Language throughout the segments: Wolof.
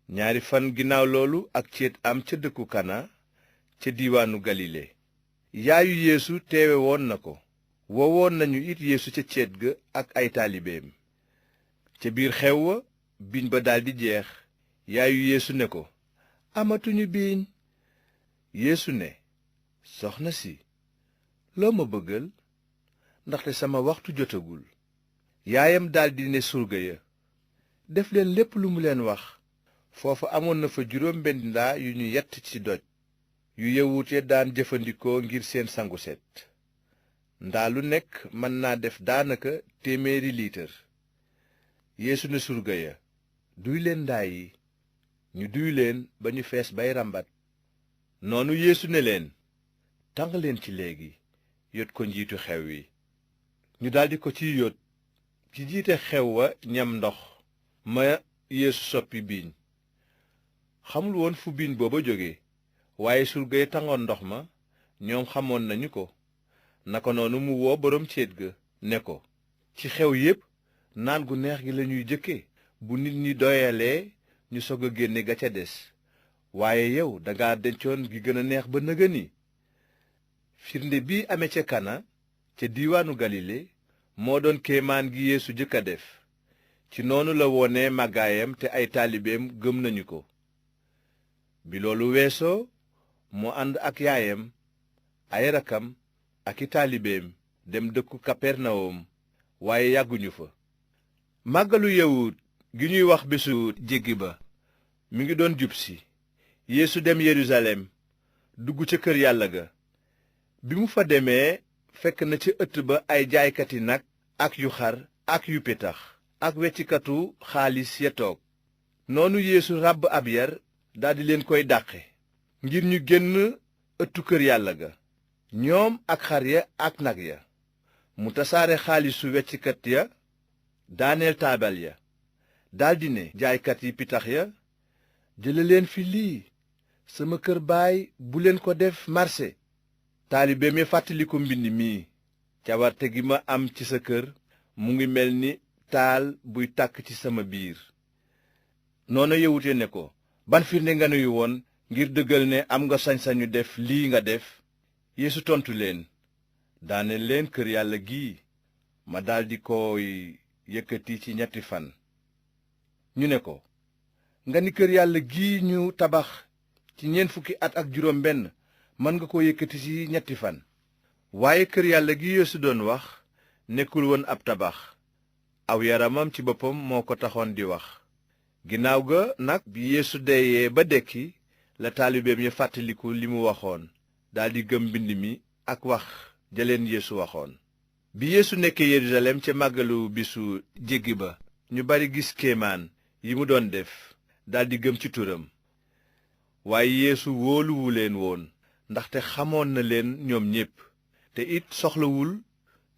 ñaari fan ginnaaw loolu ak céet am ca dëkku kana ca diiwaanu galile yaayu yeesu teewe woon na ko woowoon nañu it yeesu ca céet ga ak ay taalibeem ca biir xew wa biiñ ba daldi jeex yaayu yeesu ne ko amatuñu biiñ yeesu ne soxna si loo ma bëggal ndaxte sama waxtu jotagul yaayam daldi ne surga ya def leen lépp lu mu leen wax foofa amoon na fa juróom benn ndaa yu ñu yett ci doj yu yawut ya daan jëfandikoo ngir seen sangu set ndaa lu nekk mën naa def daanaka 100 liitar yeesu ne surga ya duy leen ndaa yi ñu duy leen ba ñu fees bay rambat noonu yeesu ne leen tàng leen ci léegi yot ko njiitu xew wi ñu daldi ko ciy yot ci jiite xew wa ñam ndox ma yeesu soppi biiñ xamul woon fu biiñ booba jóge waaye surga ya tàngoon ndox ma ñoom xamoon nañu ko naka noonu mu woo boroom céet ga ne ko ci xew yépp naan gu neex gi lañuy jëkke bu nit ñi doyalee ñu sog a génne ga ca des waaye yow danga dencoon gi gën a neex ba nëgëni firnde bi ame ca kana ca diiwaanu galile moo doon kéemaan gi yeesu jëkk a def ci noonu la wone màggaayam te ay taalibeem gëm nañu ko bi loolu weesoo mu ànd ak yaayam ay rakam ak i taalibeem dem dëkku kapernawum waaye yàgguñu fa màggalu yawut gi ñuy wax bésu jéggi ba mi ngi doon jub si yeesu dem yerusalem dugg ca kër yàlla ga bi mu fa demee fekk na ca ëtt ba ay jaaykati nag ak yu xar ak yu petax ak weccikatu xaalis ya toog noonu yeesu ràbb ab yar daldi leen koy dàqe ngir ñu génn ëttu kër yàlla ga ñoom ak xar ya ak nag ya mu tasaare xaalisu weccikat ya daaneel taabal ya daldi ne jaaykat yi pitax ya jële leen fi lii sama kër baay bu leen ko def marché taalibeem ya fàttaliku mbind mii cawarte gi ma am ci sa kër mu ngi mel ni taal buy tàkk ci sama biir noonu yawut ya ne ko ban firnde nga nuyu woon ngir dëggal ne am nga sañ-sañu def lii nga def yeesu tontu leen daane leen kër yàlla gii ma daldi koy yëkkati ci 3 fan ñu ne ko nga ni kër yàlla gii ñu tabax ci 40 at ak juróom benn mën nga ko yëkkati ci 3 fan waaye kër yàlla gi yeesu doon wax nekkul woon ab tabax aw yaramam ci boppam moo ko taxoon di wax ginnaaw ga nag bi yeesu deeyee ba dekki la taalibeem ya fàttaliku li mu waxoon daldi gëm mbind mi ak wax jaleen yeesu waxoon bi yeesu nekkee yerusalem ca màggalu bisu jéggi ba ñu bari gis kéemaan yi mu doon def daldi gëm ci turam waaye yeesu wóoluwu leen woon ndaxte xamoon na leen ñoom ñépp te it soxlawul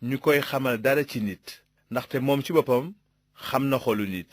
ñu koy xamal dara ci nit ndaxte moom ci boppam xam na xolu nit